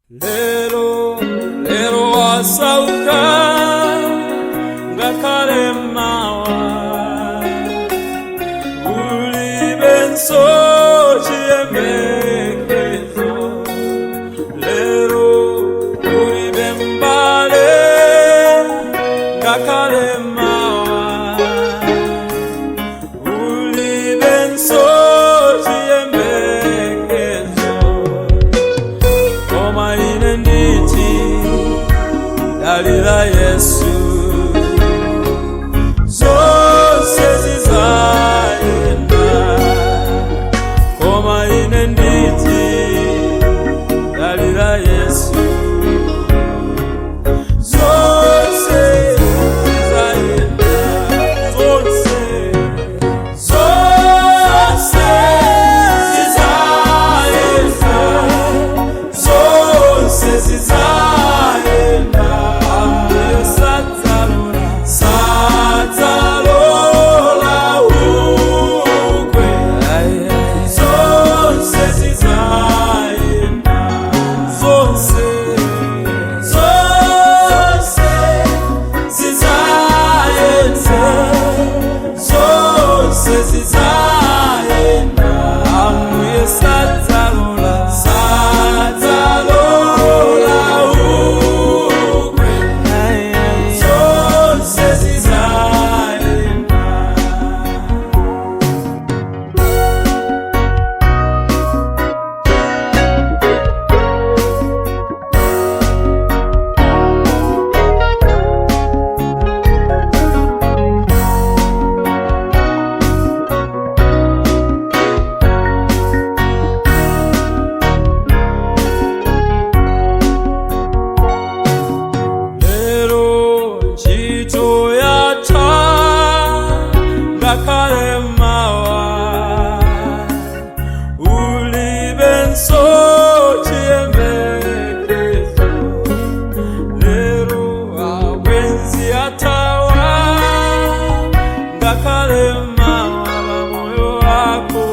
Lero, lero wasauka, ngakhale mawa ulibenso chiyembekezo. Lero ulibe mbale, ngakhale mawa ulibenso chiyembekezo. Koma ine nditi, dalira Yesu, zonse zizayenda. Koma ine nditi, dalira Yesu, zonse zizayenda. Zonse, zonse zizayenda, zonse zizayenda. Ambuye sadzalola, sadzalola ugwe. Zonse zizayenda, zonse, zonse zizayenda, zonse zizayenda. Ambuye sadzalola, sadzalola ugwe. Zonse zizayenda. Lero ntchito yatha, ngakhale mawa ulibenso chiyembekezo. Lero abwenzi athawa, ngakhale mawa pamoyo wako.